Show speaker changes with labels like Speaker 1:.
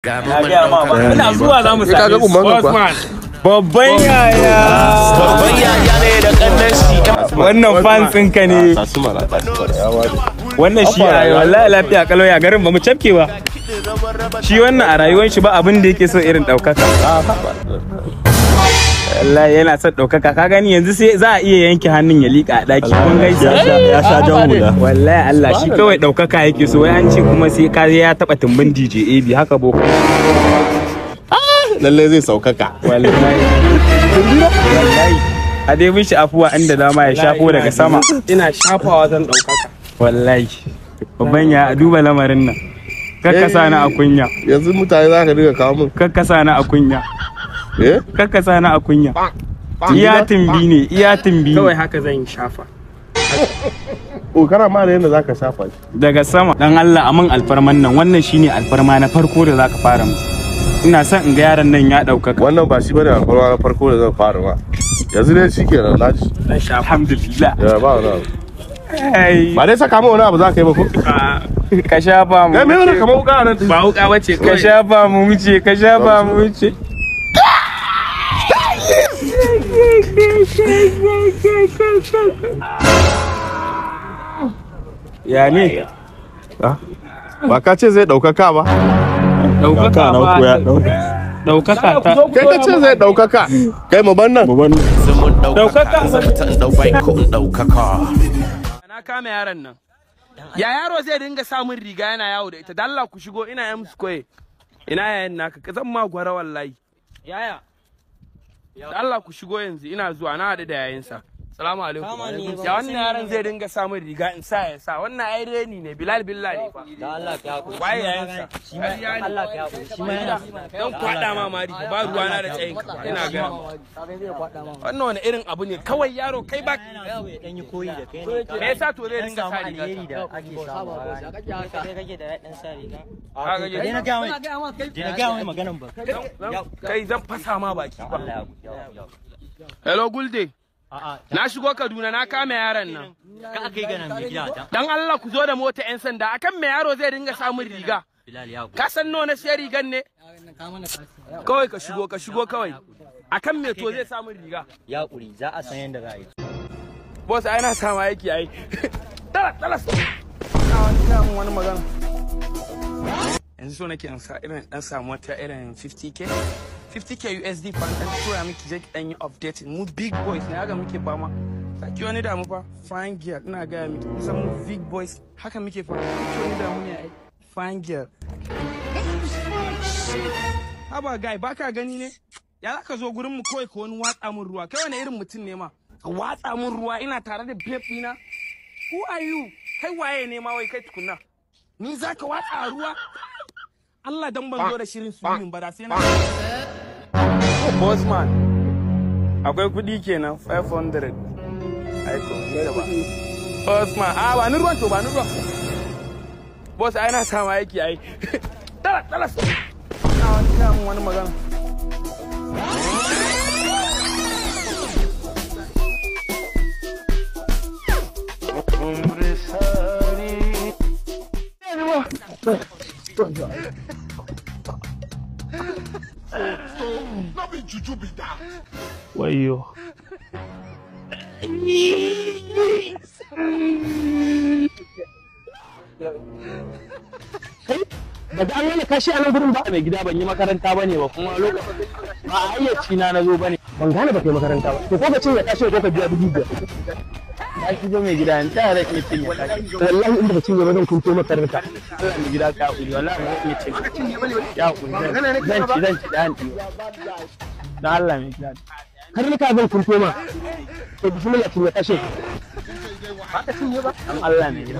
Speaker 1: Muna zuwa za mu same su. Babban yaya.
Speaker 2: Babban yaya ne da kannan shi.
Speaker 1: Wannan fans ɗinka ne. Wannan shi a wallahi lafiya kalau ya garin ba mu cafke ba. Shi wannan a rayuwar shi ba abin da yake so irin ɗaukaka. Wallahi yana son ɗaukaka ka gani yanzu sai za a iya yanke hannun ya liƙa a ɗaki kun gaisa.
Speaker 3: Ya sha jan hula.
Speaker 1: Wallahi Allah shi kawai ɗaukaka yake so wai an ce kuma sai ka ya taɓa tumbin DJ AB haka boko.
Speaker 3: Lallai zai saukaka.
Speaker 1: Wallahi. Wallahi. A dai mishi afuwa inda dama ya shafo daga sama.
Speaker 4: Ina shafawa zan ɗaukaka.
Speaker 1: Wallahi. Babban ya duba lamarin nan. Kakkasa na a kunya.
Speaker 3: Yanzu mutane za ka dinga kawo min.
Speaker 1: Kakkasa na a kunya.
Speaker 3: Eh?
Speaker 1: Kakkasa na a kunya. Iya tumbi ne, iya tumbi.
Speaker 4: Kawai haka zan shafa.
Speaker 3: O kana ma da yadda za ka shafa shi.
Speaker 1: Daga sama. Dan Allah amin alfarman nan wannan shine alfarma na farko da za ka fara mu. Ina son in ga yaron nan ya ɗaukaka.
Speaker 3: Wannan ba shi bane alfarma na farko da zan fara ma. Yanzu dai shi kenan na ji.
Speaker 1: Alhamdulillah.
Speaker 3: Ya ba wani abu.
Speaker 1: Ai.
Speaker 3: Ba dai saka min wani abu za ka yi ba ko?
Speaker 1: Ka shafa mu.
Speaker 3: Kai me wani kamar wuka nan?
Speaker 4: Ba wuka bace
Speaker 1: Ka shafa mu wuce, ka shafa mu wuce. Ya ne?
Speaker 3: Ba ka ce zai ɗaukaka ba?
Speaker 1: Ɗaukaka ba. Ɗaukaka ta.
Speaker 3: Kai ka ce zai ɗaukaka. Kai mu ban nan.
Speaker 2: Ɗaukaka. Ɗaukaka.
Speaker 4: Na kama yaron nan. Ya yaro zai dinga samun riga yana yawo da ita. Dan Allah ku shigo ina M square. Ina yayan naka zan ma gwara wallahi. Yaya. Dan Allah ku shigo yanzu ina zuwa na haɗu da yayinsa. Salamu alaikum. Ya wannan yaron zai dinga samun riga in sa ya sa. Wannan ai reni ne Bilal Billah ne fa.
Speaker 5: Da Allah ka hakuri.
Speaker 4: Waye yayinsa?
Speaker 5: Shi ma Allah ka hakuri. Shi ma yana
Speaker 4: Dan kwaɗa ma mari ba ruwa na da tsayin ka ina ga. Wannan wani irin abu ne kawai yaro kai ba
Speaker 5: dan yi koyi da kai ne.
Speaker 4: Me yasa to zai dinga sa riga?
Speaker 5: Alheri da ake samu. Kai kake da dan sa riga.
Speaker 4: Ka ga
Speaker 5: Dai na ga mai. Dai na ga mai maganan ba.
Speaker 4: Kai zan fasa ma baki ba.
Speaker 5: Allah ya
Speaker 4: Hello Gulde.
Speaker 5: A'a.
Speaker 4: Na shigo Kaduna na kama yaron nan.
Speaker 5: Ka akai ganan mai gida ta.
Speaker 4: Dan Allah ku zo da mota 'yan sanda akan me yaro zai dinga samun riga.
Speaker 5: Bilal ya hakuri.
Speaker 4: Ka san nawa na siya rigan ne? Kawai ka shigo kawai. Akan me to zai samun riga?
Speaker 5: Ya hakuri za a san yanda za a yi.
Speaker 4: Boss ai na sama aiki ai. Tala tala. Ina wani magana. Yanzu so nake in sa irin dan samu wata irin 50k 50k USD fa dan tura miki je ki dan yi updating mu big boys ne haka muke fama. Saki wani damu fa fine girl ina gaya miki kusan mu big boys haka muke fa. Saki wani damu ne ai fine girl. Haba guy baka gani ne? Ya za ka zo gurin mu kawai ka wani watsa mun ruwa kai wani irin mutum ne ma? Ka watsa mun ruwa ina tare da babe ɗina. Who are you? Kai waye ne ma wai kai tukunna? Ni za ka watsa ruwa? Allah dan ban zo da shirin swimming ba da sai na Bossman akwai kuɗi kenan 500 aiko ne da ba Bossman a ba ni ruwan to ba ni ruwan Boss ai na sama aiki ai tala tala ina wani magana.
Speaker 1: Wayo.
Speaker 6: Ba da an nuna kashi a nan gurin ba mai gida ban yi makaranta bane ba kuma lokacin ba a hayyaci na nazo bane ban gane ba kai makaranta ba to ko ka cinye kashi ko ka biya 5,000.
Speaker 1: Na shigo mai gida in ta yara iya cinye kashi.
Speaker 6: Wallahi in baka cinye ba zan kunto maka ranka.
Speaker 1: Allah mai gida ka hakuri wallahi ba zan iya cinye. Ya hakuri zan ci zan ci dan Dan Allah mai gida.
Speaker 6: Karnuka zan kunto ma. To bismillah cinye kashi.
Speaker 1: Ba ka cinye ba? Dan Allah mai gida.